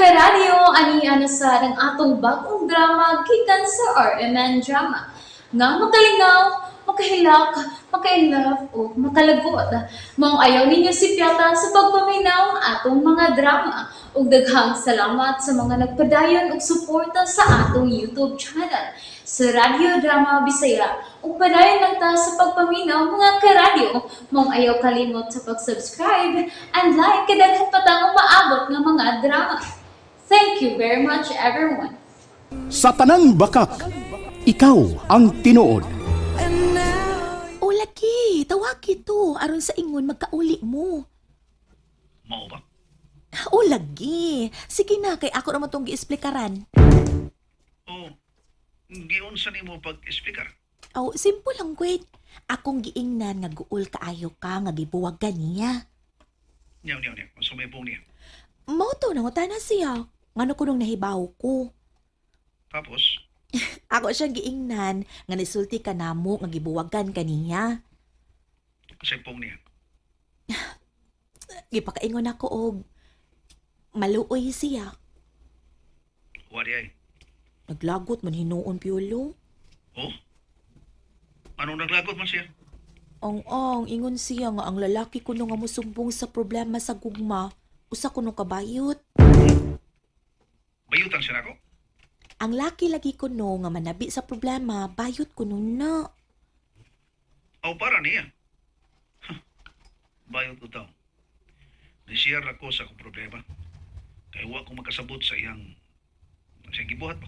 Karadyo, ani na sa ang atong bagong drama gikan sa RMN Drama nga makalingaw, makahilak, maka-inlove o makalagot. Maong ayaw ninyo sipyata sa pagpaminaw ang atong mga drama. Ug daghang salamat sa mga nagpadayon og suporta sa atong YouTube channel sa Radyo Drama Bisaya. Ug padayon lang ta sa pagpaminaw, mga karadyo. Maong ayaw kalimot sa pag-subscribe and like kay daghan pa tang umaabot nga mga drama. Thank you very much, everyone. Sa tanang bakak, ikaw ang tinuod. O lagi, tawag ito aron sa ingon magkauli mo. Mao ba? O lagi, sige na kay ako naman tong giesplikaran. O, giunsa nimo pag-explicar? Aw, simple lang gwed. Akong giingnan nga guol kaayo ka nga gibuwag niya. Nyaw, nyaw, nyaw. Unsa may buong niya? Mao to nangutana siya. Ngano kunong nahibaw ko. Tapos, Ako siyang giingnan nga nisulti ka namo nga gibuwagan kaniya. sa buong niya. Gipakaingon ako og maluoy siya. Wa di ay. Naglagot man hinuon, Piolo. Oh? Anong naglagot man siya? Ang ingon siya nga ang lalaki kuno nga mosumbong sa problema sa gugma, usa kuno kabayot. Bayutan siya nako. Ang laki lagi kuno nga manabi sa problema, bayot kuno na. Aw, para niya. Huh. Bayot ko daw. Nishare ako sa akong problema. Kay wa ko makasabot sa iyang gibuhat ba?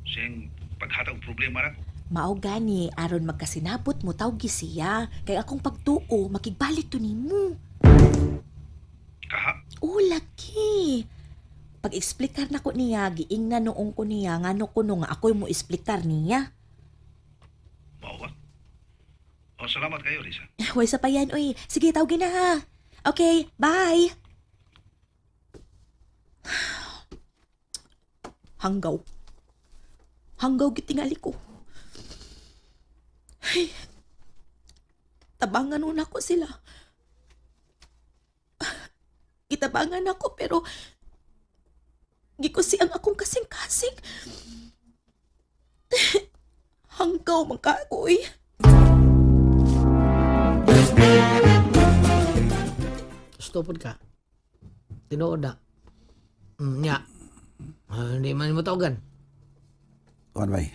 Sa iyang paghatag og problema nako. Mao gani aron magkasinabot mo tawgi siya kay akong pagtuo makigbalik to nimo. Kaha, O laki. Pag-eksplikar nako niya, giingnan noong ko niya ngano kuno nga ako'y mo eksplikar niya. Mao ba? O, salamat kayo, Lisa. Hoy sa payan oy. Sige, tawgin na ha. Okay, bye. Hanggaw. Hanggaw gitingali ko. Ay. Tabangan una ko sila. Gitabangan ako pero gikusi ang akong kasing-kasing. Hanggaw man ka ako eh. Gusto pod ka. Tinuod na. Nya. Ah, hindi man mo tawagan. Kuan bay.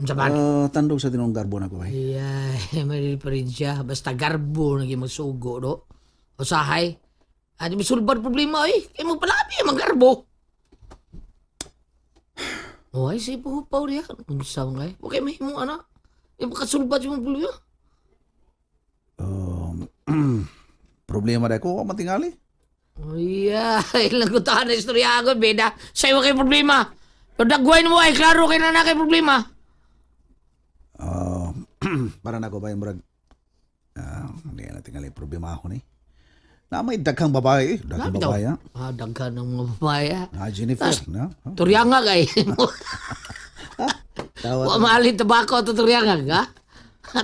Unsa man? Ah, tandog sa tinong garbo na ko bay. Yeah, may diferensya. Basta garbo naging magsugo, do. Usahay. Adi misulbad problema, eh. Kaya magpalabi ang garbo. Oh, ay, sige po, paw niya. Unsa man kay? Okay, may mo, ana. Yung makasulbad yung problema. Problema dai ko wa matingali. Oh, yeah. Ilang kutahan na istorya ako, beda. Sa iyo kay problema. Pero dagwain mo ay klaro kay na kay problema. Para na ko bay murag hindi na tingali problema ako ni. Na may daghang babae, eh. Daghang Grabe daw. babae. Ah. Ah, daghan ng mga babae. Ah. Ah, Jennifer, na. Oh, Turyanga kay. tawa. Wa maalin tabako to turyanga ha.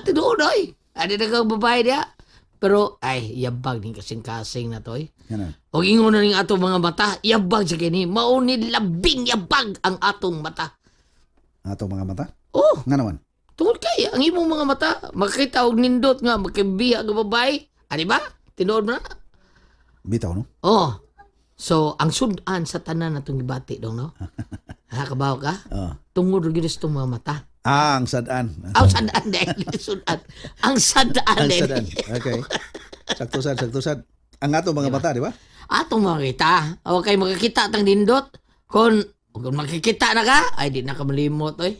Tinuod oy. Adi na kang babae niya. Pero ay yabag ning kasing-kasing na to oy. Yan na. Og ingon na ning atong mga mata, yabag sa kini. Mao ni labing yabag ang atong mata. Atong mga mata. Oh, Nga naman. tungod kay ang imong mga mata makita og nindot nga makibiha nga babae. Ani ba? Tinuod mo na? Bitaw no. Oh. So, ang sudan sa tanan natong gibati dong no. Ha, kabaw ka? Ah. Tungod ra gyud sa itong mga mata. Ah, ang sadaan. Ang sadaan dahil sudan. Ang sadaan Ang dahil. sadaan. Okay. Sakto sad, sakto sad. Ang atong mga mata, di ba? Atong makita. O kay makakita tang nindot. Kung makikita na ka, ay di na ka malimot oy.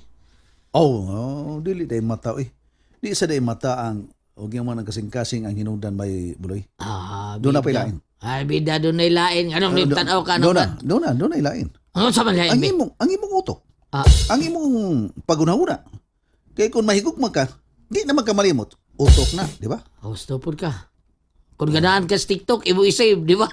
Oh, oh dili day mata oy. Di sa day mata ang og yung mga kasing-kasing ang hinungdan may buloy. Ah, Doon na bida. pa ilain. Ay, bida doon na ilain. Anong Ah, tanaw ka? Doon na, doon na, doon na ilain. Ano sa man lain? Ang be? imong utok. Ah. Ang imong pagunahuna. Kay kung mahigugma ka, di na magkamalimot. Utok na, di ba? Oh, stop ka. Kung ganahan ka sa TikTok, imo i-save, di ba?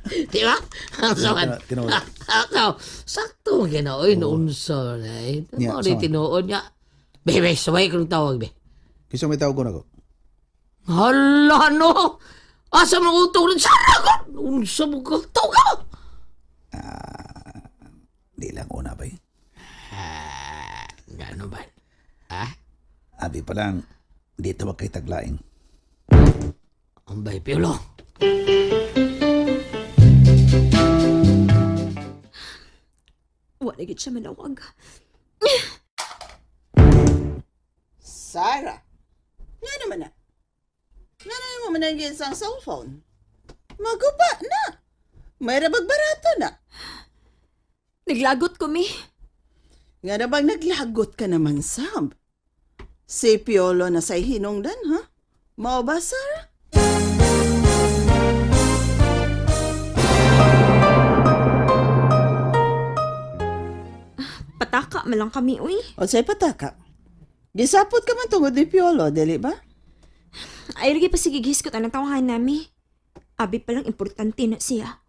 Di ba? Ang saman. Tinuod. Akaw, sakto man kina oy noon sa na eh. Yeah, Mo ni sama. tinuod niya. Be, be, sabay ko ng tawag, be. Kisa may tawag ko na ko. Hala, no! Asa man utong rin? Sara ko! Unsa mo ka? Tawag ka! Di lang una bay. Gano ba? Ha? Abi pa lang, di tawag kay taglaing. Ang bay, Piolo. Wala gid siya manawag. Sarah, nga naman na. Nga naman mo manang sa cellphone. Maguba na. May rabag barato na. Naglagot ko mi. Nga na bang naglagot ka naman, Sab? Si Piolo na sa'y hinungdan, ha? Mao ba, Sarah? Pataka man lang kami, uy. O sa'y pataka. Gisapot ka man tungod ni Piolo, dili ba? Ay, lagi pa sige gihiskot ang tawahan nami. Abi pa lang importante na siya.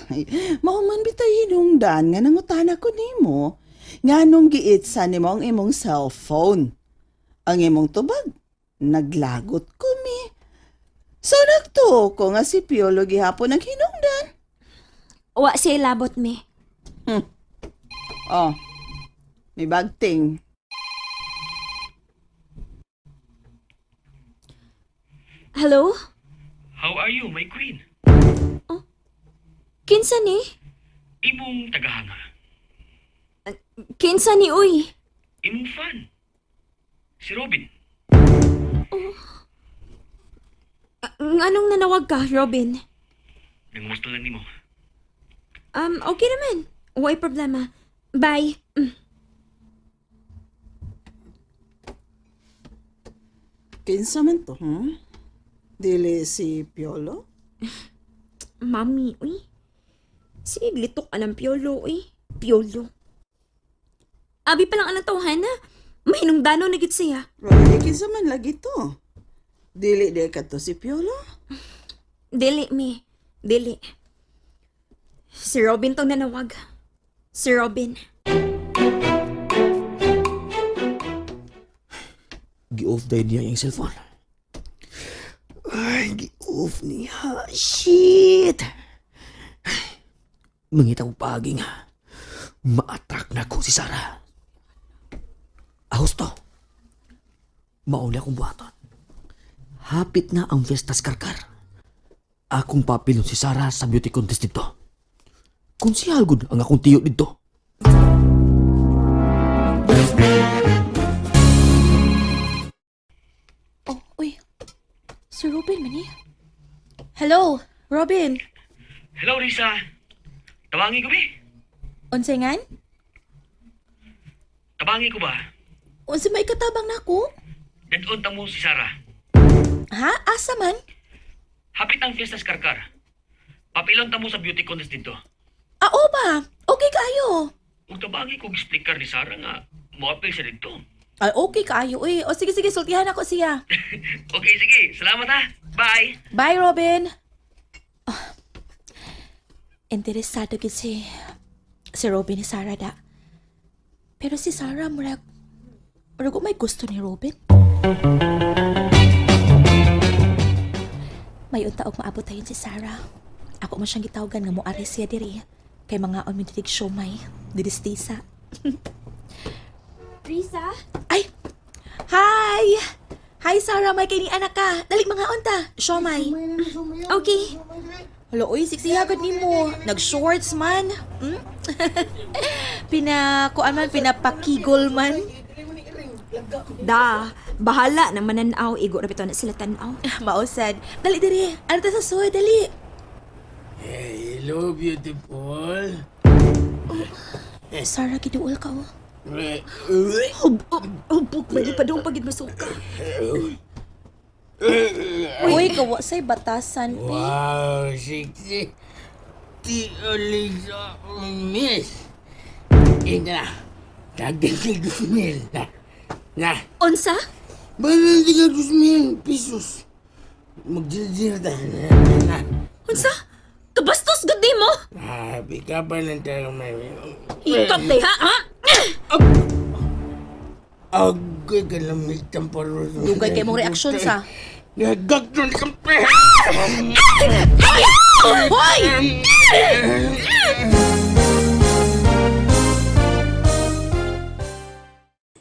Ay, mao man bitay hinungdan nga nangutana ko nimo. Nga nung giitsa nimo ang imong cellphone. Ang imong tubag, naglagot ko mi. So nagtuo ko nga si Piolo gihapon ang hinungdan. Wa siya ilabot mi. Oh, may bagting. Hello? How are you, my queen? Kinsa ni? Imong tagahanga. Kinsa ni, uy? Imong fan. Si Robin. Nganong nanawag ka, Robin? Nangumusta lang nimo. Okay naman. Way problema. Bye. Kinsa man to, Dili si Piolo? Mami, uy. Sige, litok ka ng Piolo, uy. Piolo. Abi pa lang ang tawahan na. Mahinungdano na gid siya. Roy, kinsa man lagi to? Dili di ka to si Piolo? Dili, mi. Dili. Si Robin tong nanawag. Si Robin. Gi-off dahil niya yung cellphone. Ay, gi-off niya. Shit! Mangita ko paagi nga. Ma-attract na ko si Sarah. Ahos to. Mauli akong buhaton. Hapit na ang fiestas karkar. Akong papilon si Sarah sa beauty contest dito. Kung siya gud ang akong tiyo dito. Oh, uy. Si Robin man eh. Hello, Robin. Hello, Risa. Tabangi ko, be. Unsay ngan? Tabangi ko ba? Unsay may katabang nako? Dadon ta mo si Sarah. Ha? Asa man? Hapit ang fiestas karkar. Papilon ta mo sa beauty contest dito. Ah, oo ba? Okay kaayo. Ug tabangi ko explicar ni Sarah nga moapil siya dito. Ay, okay kaayo uy. O sige, sige, sultihan ako siya. Okay, sige. Salamat ha. Bye. Bye, Robin. Ah, interesado gid si Robin ni Sarah da. Pero si Sarah murag may gusto ni Robin. May unta og maabot tayon si Sarah. Ako man siyang gitawagan nga moari siya diri. Kay mga on mi diri siomay, diri sa tisa. Risa? Ay! Hi! Hi Sarah, may kini anak ka. Dali mga unta, siomay. Okay. Hala, uy, siksi agad ni mo. Nag-shorts man. Pina, kuan man, pinapakigol man. Da, bahala na mananaw. Igo ra bitaw na sila tanaw. Mausad. Dali, dali. Ano ta sa suod? Dali. Hello, beautiful. Sarah, giduol ka, oh. Hubog, hubog, mali pa doon pagid masuka. Uy, kawa sa'y batasan, pi. Wow, sexy. Ti Olisa miss. Ina, dagdag ka 2,000. Na, na. Unsa? Bakit ka 2,000 pesos? Magdidira ta. Na, na. Unsa? Kabastos gud di mo. Happy ka pa ng talagang may... Hikap day ha, ha? Agay ka lamig tamparol. Dugay kay mong reaksyon sa. Gagnon kampe. Hoy!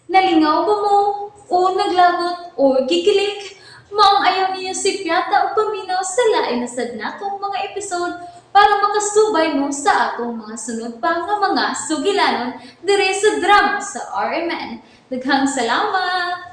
Nalingaw ba mo? O naglagot o gikilig? Maong ayaw niyo si Piata o paminaw sa lain na sad natong mga episode para makasubay mo sa atong mga sunod pa nga mga sugilanon dire sa drama sa RMN. Daghang salamat!